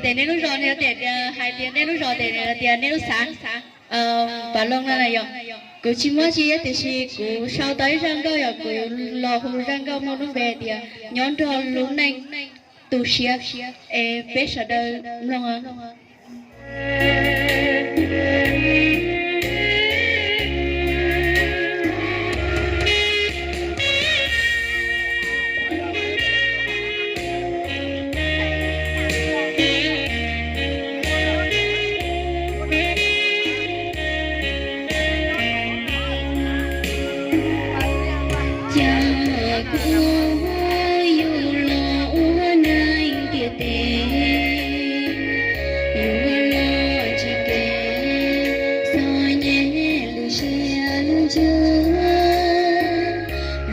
Tes nej lub zos, nej tes hais tias nej lub zos tes tias nej lub xav Pam Loog no na yog. Kuv tsis muaj tsi tiam sis kuv sau tau ib zaj nkauj yog kuv los hu zaj nkauj muaj lub npe tias nyob nrog lub neej tu siab, es peb sawv daws mloog. Cas kuv yug los ua neeg tiag tes, yuav los tsis kev txom nyem lub siab lub ntsws,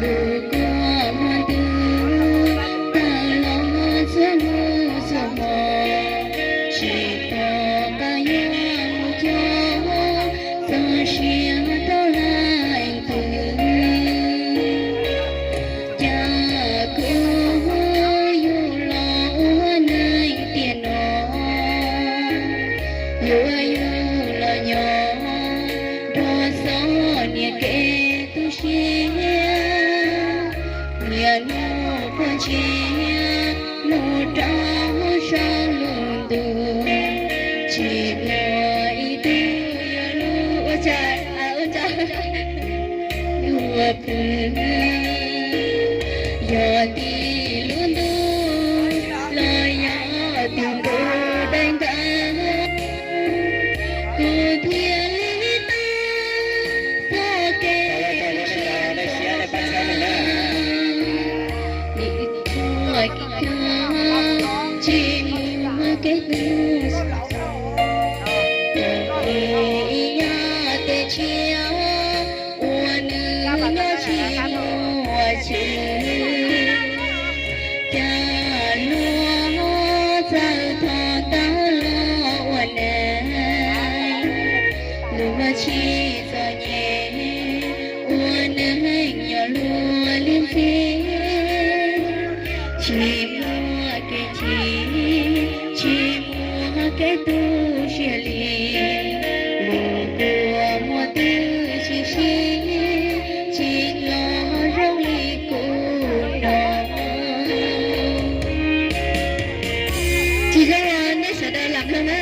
lub kua muag twb tawg los txhua hnub txhua hmo, tsis pom qab yuav mus cog txog siab tau leej twg. Cas kuv yug los ua neeg tiag no, yuav yug los nyob nrog txoj niam kev tu siab, niaj hnub quaj ntsia mus rau saum lub ntuj, tsis muaj ib tug yuav lub ua cas ua cas yuav pw, yog tim lub ntuj los yog tim tus dai ntawd, kuv thiaj li tau txoj kev nim tsuag kev cog, tsis muaj kev hlub, ib yam tes tshiab uas nws nyob tsis muaj chwv. Cas luag txawj thov ntawv los ua neeg, luag tsis txom nyem ua neeg nyob luag li ntxhi, tsis muaj kev chim, tsis muaj kev tu siab li, lub kua muag twb tsis sib, tsis los zoo li kuv no. Tsis zoo los nej sawv daws lam mloog na.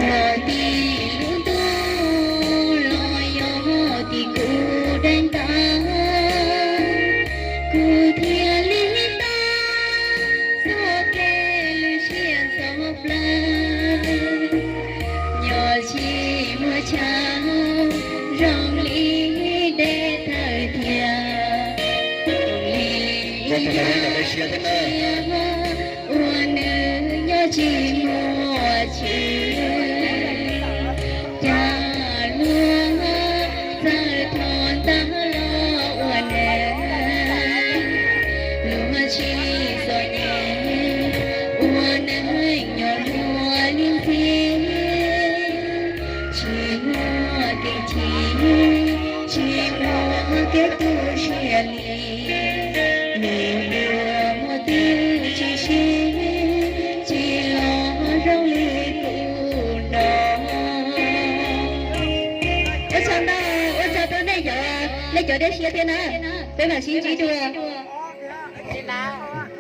Yog tim lub ntuj los yog tim kuv dai ntawd, kuv thiaj li tau txoj kev lwj siab ntxhov plawv, nyob tsis muaj chaw zoo li dej thawj thiab, li ib yam tes tshiab uas nws nyob tsis muaj chwv. Cas luag txawj thov ntawv los ua neeg, luag tsis txom nyem ua neeg nyob luag li ntxhi, tsis muaj kev chim, tsis muaj kev tu siab li, nws luag muaj twb tsis sib, tsis los zoo li kuv no. Ua tsaug ntau, ua tsaug rau nej cov, nej cov dej siab thiab na. Peb mam sib ntsib dua.